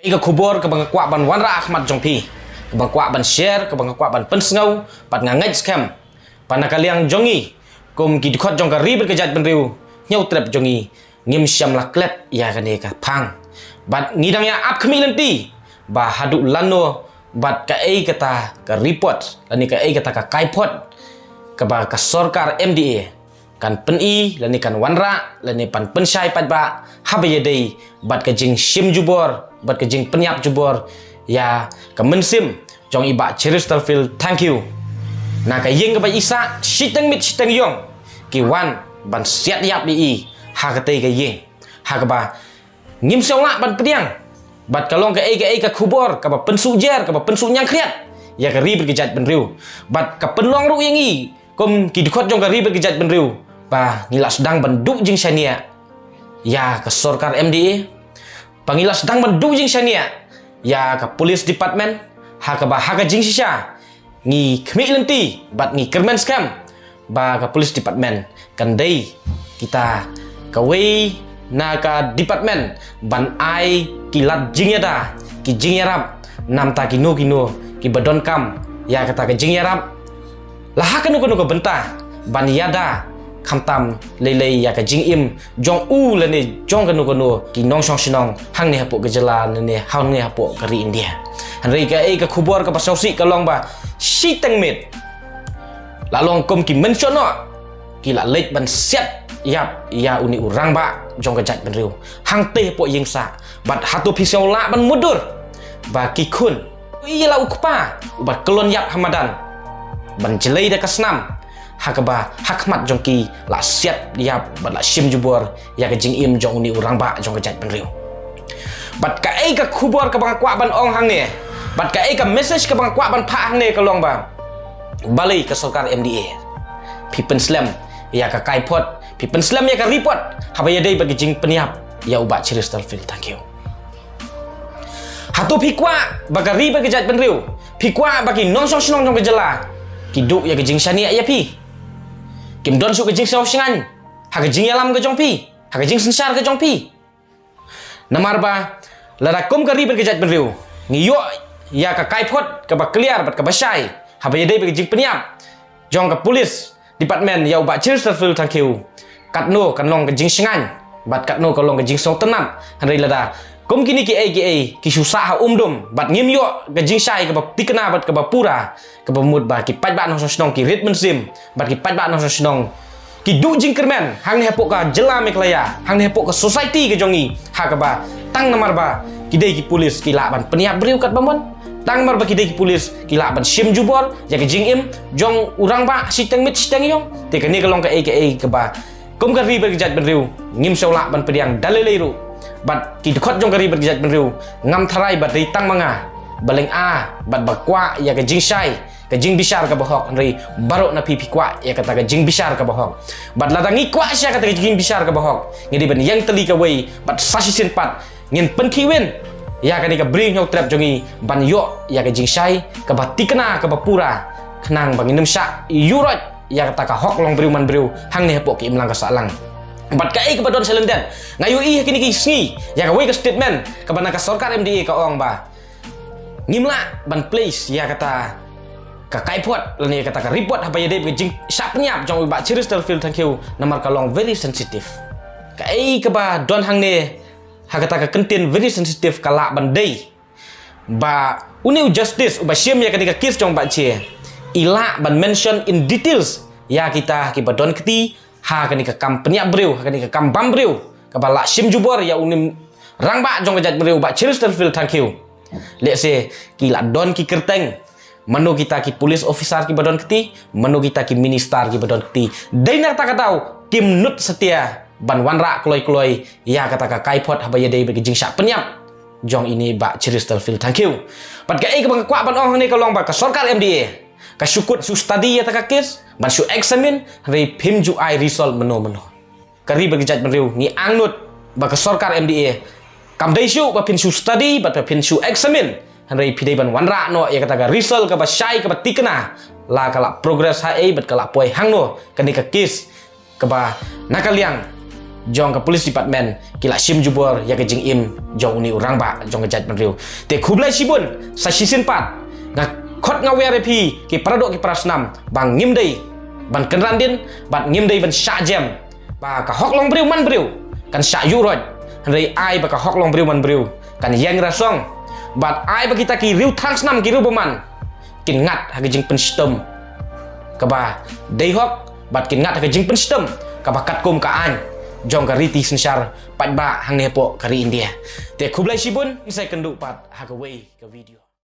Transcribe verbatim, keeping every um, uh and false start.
Ïa ka khubor kaba nga kwah ban wanrah ha khmat jong phi, kaba nga kwah ban share, kaba nga kwah ban pynsngew, bad nga ngeit skhem ba na ka liang jong ngi kum ki dkhot jong ka ri bad ka jaitbynriew, hynñiewtrep jong ngi ngim shym la klet ïa kane ka phang. Bad ngi dang ïa ap khmih lynti ba haduh lano bad kaei kata ka report lane kaei kata ka kaiphod kaba ka sorkar M D A kan pyni lane kan wanrah lane ban pynshai paidbah haba ïadei bad ka jingshim jubor bad ka jingpynïap jubor ïa ka mynsiem jong i Bah Cheristerfield Thangkhiew. Na ka ïing kaba i sah, shiteng miet shiteng ïong ki wan ban siat ïap ïa i ha katei ka ïing, ha kaba ngim sngewlah ban pdiang. Bad ka long kaei kaei ka khubor kaba pynsuh jer, kaba pynsuh ñiangkhriat ïa ka ri bad ka jaitbynriew. Bad ka pynlong ruh ïa ngi kum ki dkhot jong ka ri bad ka jaitbynriew ba ngi la sdang ban duh jingshaniah ïa ka sorkar M D A, ba ngi la sdang ban duh jingshaniah ïa ka police department, ha kaba ha ka jingshisha ngi khmih lynti bad ngi kyrmen skhem ba ka police department kan dei kita kawei na ka department ban ai ki lad jingïada, ki jingïarap na bynta kino kino kiba donkam ïa kata ka jingïarap la ha kano kano ka bynta ban ïada, khamtam lei lei ïa ka jingim jong u lane jong kano kano ki nongshong shnong hangne hapoh ka jylla lane hangne hapoh ka ri India. Hynrei kaei ka khubor kaba sngewsih ka long ba shiteng miet la long kum ki mynshwa noh ki la leit ban siat ïap ïa une u rangbah jong ka jaitbynriew hangtei hapoh ïing sah. Bad hato phi sngewlah ban mutdur ba ki khun, ïa la u kpa uba kyllon ïap ha madan ban jlei da ka snam, ha kaba ha khmat jong ki la siat ïap bad la shim jubor ïa ka jingim jong une u rangbah jong ka jaitbynriew. Bad kaei ka khubor kaba nga kwah ban ong hangne, bad kaei ka message kaba nga kwah ban phah hangne ka long ba balei ka sorkar M D A phi pynslem ïa ka kaiphod, phi pynslem ïa ka report haba ïadei bad ka jingpynïap ïa u Bah Cheristerfield Thangkhiew. Hato phi kwah ba ka ri bad ka jaitbynriew, phi kwah ba ki nongshong shnong jong ka jylla ki duh ïa ka jingshaniah ïa phi? Kim don shuh ka jingsngew shngaiñ ha ka jingïalam ka jong phi, ha ka jingsynshar ka jong phi. Namar ba lada kum ka ri bad ka jaitbynriew ngi ïoh ïa ka kaiphod kaba clear bad kaba shai haba ïadei bad ka jingpynïap jong ka police department ïa u Bah Cheristerfield Thangkhiew, katno kan long ka jingshngaiñ bad katno kan long ka jingsngewtynnat. Hynrei lada kum kine kiei kiei ki shu sah ha umdum bad ngim ïoh ka jingshai kaba tikna bad kaba pura, kaba mut ba ki paidbah nongshong shnong ki rit mynsiem bad ki paidbah nongshong shnong ki duh jingkyrmen hangne hapoh ka jylla Meghalaya, hangne hapoh ka society ka jong ngi, ha kaba tang namar ba ki dei ki police ki lah ban pynïap briew katba mon, tang namar ba ki dei ki police ki lah ban shim jubor ïa ka jingim jong u rangbah shiteng miet shiteng ïong. Te kane ka long kaei kaei kaba kum ka ri bad ka jaitbynriew ngim sngewlah ban pdiang da lei lei ruh. Bad ki dkhot jong ka ri bad ka jaitbynriew ngam tharai ba dei tang ma nga ba lynga bad ba kwah ïa ka jingshai, ka jingbishar kaba hok, hynrei baroh na phi phi kwah ïa kata ka jingbishar kaba hok. Bad lada ngi kwah sha kata ka jingbishar kaba hok, ngi dei ban ïeng tylli kawei bad sa shisien pat ngin pynkhih win ïa kane ka bri hynñiewtrep jong ngi ban ïoh ïa ka jingshai kaba tikna kaba pura, khnang ba ngin ym shah ïuh roit ïa kata ka hok long briew man briew hangne hapoh ka imlang ka sahlang. Bad kaei kaba don shalyndet, nga ïohi ha kine ki sngi ïa kawei ka statement kaba na ka sorkar M D A ka ong ba ngim lah ban place ïa kata ka kaiphod lane ïa kata ka report haba ïadei bad ka jingshah pynïap jong u Bah Cheristerfield Thangkhiew, namar ka long very sensitive. Kaei kaba don hangne ha kata ka kyntien very sensitive ka lah ban dei ba une u justice uba shim ïa kane ka case jong Bah Che i lah ban mention in details ïa kita kiba don kti ha kane ka kam pynïap briew, ha kane ka kam bam briew, kaba lah shim jubor ïa une u rangbah jong ka jaitbynriew Bah Cheristerfield Thangkhiew. Lehse ki lah don ki kyrteng, mano kita ki police officer kiba don kti, mano kita ki minister kiba don kti. Dei na kata ka daw kim nud satia ban wanrah kloi kloi ïa kata ka kaiphod haba ïadei bad ka jingshah pynïap jong ine i Bah Cheristerfield Thangkhiew. Bad kaei kaba nga kwah ban ong hangne ka long ba ka sorkar M D A ka shu kut shu study ïa kata ka case, ban shu examine, hynrei phim ju ai result mynno mynno. Ka ri bad ka jaitbynriew ngi angnud ba ka sorkar M D A kam dei shuh ba phin shu study bad ba phin shu examine, hynrei phi dei ban wanrah noh ïa kata ka result kaba shai kaba tikna, la ka lah progress ha ei bad ka lah poi hangno kane ka case kaba na ka liang jong ka police department ki la shim jubor ïa ka jingim jong une u rangbah jong ka jaitbynriew. Te khublei shibun, sa shisien pat nga khot nga wer ïa phi ki paradoh ki parasnam ba ngim dei ban kynran dien bad ngim dei ban shah jem ba ka hok long briew man briew kan shah ïuh roit, hynrei ai ba ka hok long briew man briew kan ïeng rasong, bad ai ba kita ki riew thrang snam, ki riew bymman kin ngat ha ka jingpynshitom kaba dei hok, bad kin ngat ha ka jingpynshitom kaba katkum ka aiñ jong ka riti synshar paidbah hangne hapoh ka ri India. Te khublei shibun, ngin sa ïakynduh pat ha kawei ka video.